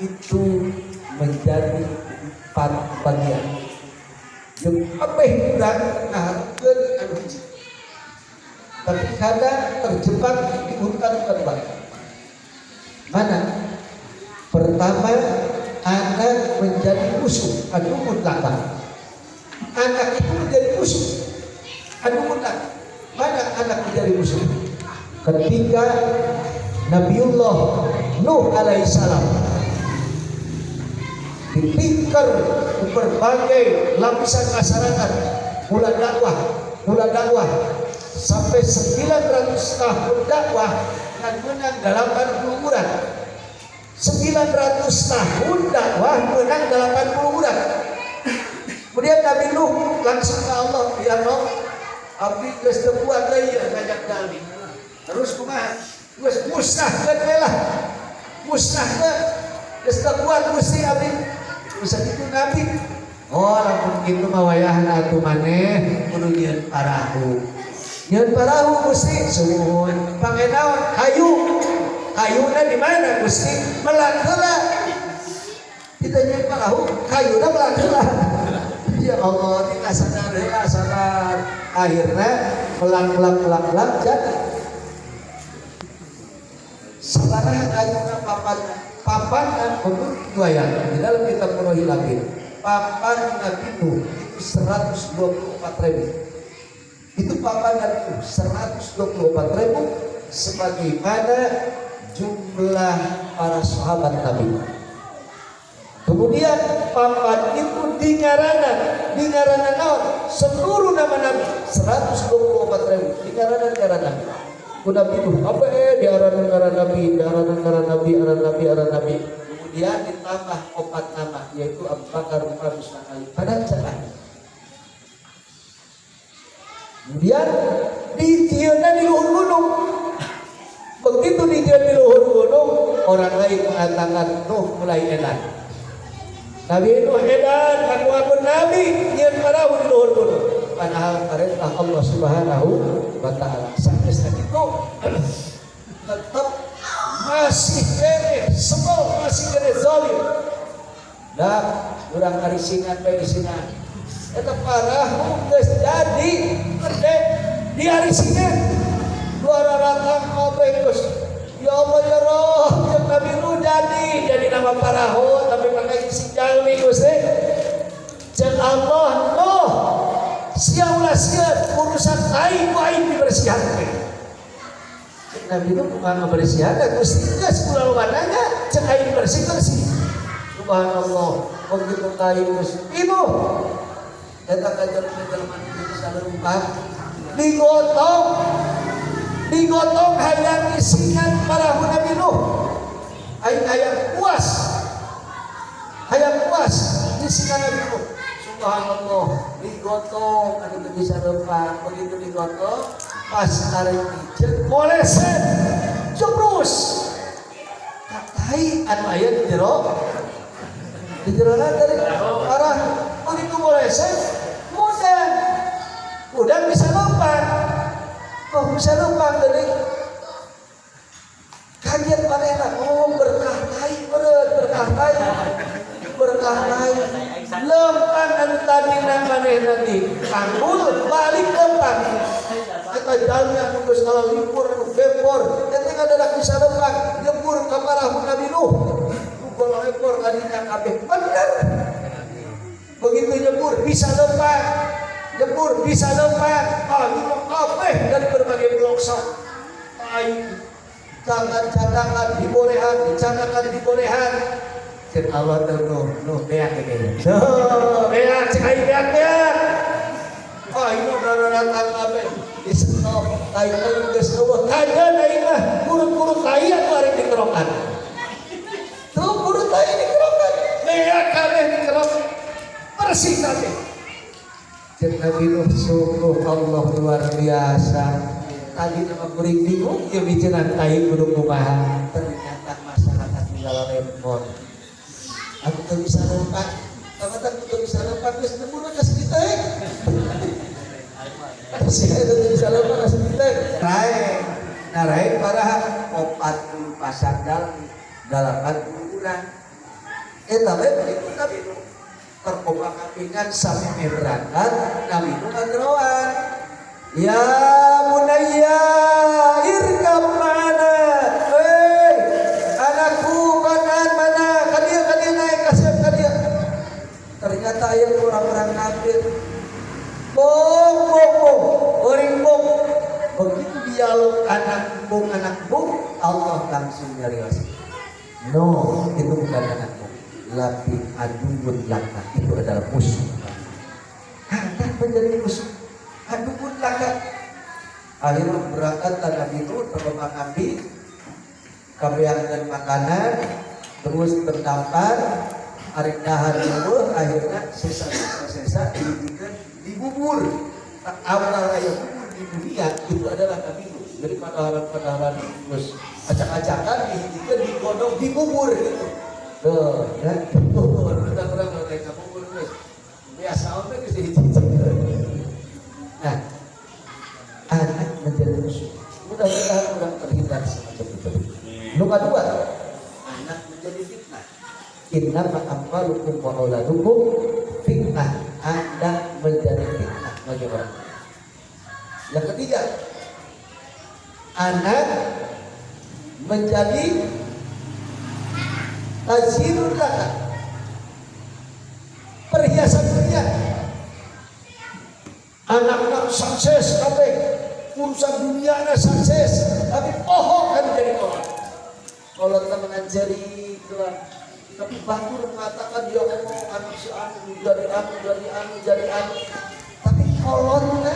itu menjadi empat bagian. Jeung kabeh urang ngaharepkeun anu hiji. Tapi kadang terjebak di urutan kedua. Mana? Pertama, anak menjadi musuh anu mutlak. Anak itu menjadi musuh anu mutlak. Mana anak menjadi musuh? Ketika Nabiullah Nuh alaihissalam ditingkar berbagai lapisan masyarakat, mula dakwah sampai 900 tahun dakwah dan menang 80 orang. 900 tahun dakwah menang 80 orang. Kemudian Nabi Nuh langsung ke Allah, "Ya Allah, abdi geus teu kuat deui ngajak jalmi. Terus kumaha? Geus musnahkeun we lah. Musnahkeun. Geus teu kuat, Gusti, abdi." Bisa itu Nabi. "Oh, lamun kitu mah wayahna atuh maneh kudu nyieun parahu." "Nyieun parahu, Gusti?" "Sumuhun." "Pake naon?" "Kayu." "Kayuna di mana, Gusti?" "Melak heula." Kita nyieun parahu, kayuna melak heula. Ya Allah, tidak sadar heula, sadar. Akhirnya melak melak melak melak jadi. Sabaraha kayuna papan? Papan menurut riwayat di dalam kitab Murahil Labin, papan Nabi Nuh itu 124 ribu. Itu papan Nabi Nuh 124 ribu sebagaimana jumlah para sahabat Nabi. Kemudian papan itu dingaranan, dingaranan naon? Seluruh nama Nabi 124 ribu dingaranan ngaran Nabi. Ku Nabi Nuh apa diaranan ngaran Nabi, diaranan ngaran Nabi, aran Nabi, aran Nabi. Kemudian ditambah empat nama, yaitu Abu Bakar, Umar, Utsman, Ali. Pada cara. Kemudian dijieunna di luhur gunung. Begitu dijieun di luhur gunung, orang lain mengatakan Nuh mulai edan. Nabi Nuh edan, aku Nabi nyieun parahu di luhur gunung. Padahal perintah Allah Subhanahu wa taala. Sampai saat itu tetap masih kene sebel, masih kene zalim. Dah urang arisingan bae isingan. Eta parahu geus jadi gede di arisingan. Dua ratang kabeh geus. Ya Allah, ya Roh, yang Nabi Nuh jadi nama parahu tapi pakai isi jalmi, Gusti. Cek Allah, "Nuh, sia ulah sieun, urusan aing ku aing dibersihan." Cek Nabi Nuh, "Kumaha ngabersihan, Gusti? Geus kula loba nanya, cek aing bersih bersih." Subhanallah, begitu tai geus itu eta ka jelema-jelema nu bisa leumpang digotong, digotong hayang isingan parahu Nabi Nuh. Aing hayang puas, hayang puas isingan Nabi Nuh. Subhanallah, digotong anu teu bisa leumpang. Begitu digotong, pas arek diceuk, moleset, jebrus tai anu aya di jero dari arah. Begitu moleset, mudah udah bisa lompat. Oh, bisa lompat dari kaget manehna. Oh, berkah tai meureun, berkah tai, berkah tai. Lempang anu tadina manehna di panggul balik lempang. Eta jalmi anu geus ngalalipur, anu gempor eta ngadadak bisa lempang, nyebur ka parahu Nabi Nuh. Ekor kadinya kabeh bener. Begitu nyebur bisa lempang, nyebur bisa lempang. Ah, itu kabeh dari berbagai pelosok tai cadangan dibolehan, dicadangan dibolehan. Cek Allah tuh, "Nuh, Nuh, beak ini tuh, beak." Cek aing, "Beak, beak." Ah, ini udah datang kabeh di stop tai geus eueuh. Kajeun aing mah kurut-kurut tai atuh arek dikerokan tuh, kurut tai dikerokan, beak kabeh dikerok, bersih kabeh. Cek Nabi Nuh, "Sungguh Allah luar biasa. Tadi nama kuring bingung ya bijinan tai kudu kumaha, ternyata masyarakat tinggal repot. Aku tuh bisa lompat, kamu tak tuh bisa lompat, geus nemu kasih kita." Sih itu bisa lompat kasih kita. Rae, nah rae para 40 pasang dalam 80 urang. Eta we begitu Nabi Nuh. Terkombang-ambingan sampai berangkat, Nabi Nuh ngageroan. Ya bunayya irkab ma'ana. Hei, anakku kanan mana? Kadieu kadieu naik kasep kadieu. Ternyata aya orang-orang kafir. Bong bong bong, bering bong. Begitu dialog anak bong, Allah langsung nyarios. No, itu bukan anakmu. Lakin aduwwun laka, itu adalah musuh. Anak menjadi musuh. Aduwwun laka. Akhirnya berangkat Nabi itu terbang api, kabeangan makanan, terus terdampar, arek dahar dulu, akhirnya sesa sesa sesa dibikin dibubur. Awal raya bubur di dunia itu adalah Nabi Nuh. Jadi padaharan-padaharan terus acak-acakan dihijikan, digodok, dibubur gitu. Tuh, ya, dibubur. Kita kurang mereka bubur terus. Biasa oke geus dihiji-hijikeun. Nah, anak menjadi musuh. Mudah-mudahan orang terhindar semacam itu. Nomor dua, anak menjadi fitnah. Innama amwalukum wa auladukum fitnah. Anda menjadi fitnah bagi orang. Yang ketiga, anak menjadi tazyinun laka, perhiasan dunia. Anak-anak sukses kabeh, urusan dunia sukses, tapi poho kan jadi kolot. Kolot temenan jeri lah. Tapi batur mengatakan ya Allah, anak si anu jadi anu jadi anu jadi anu. Tapi kolotnya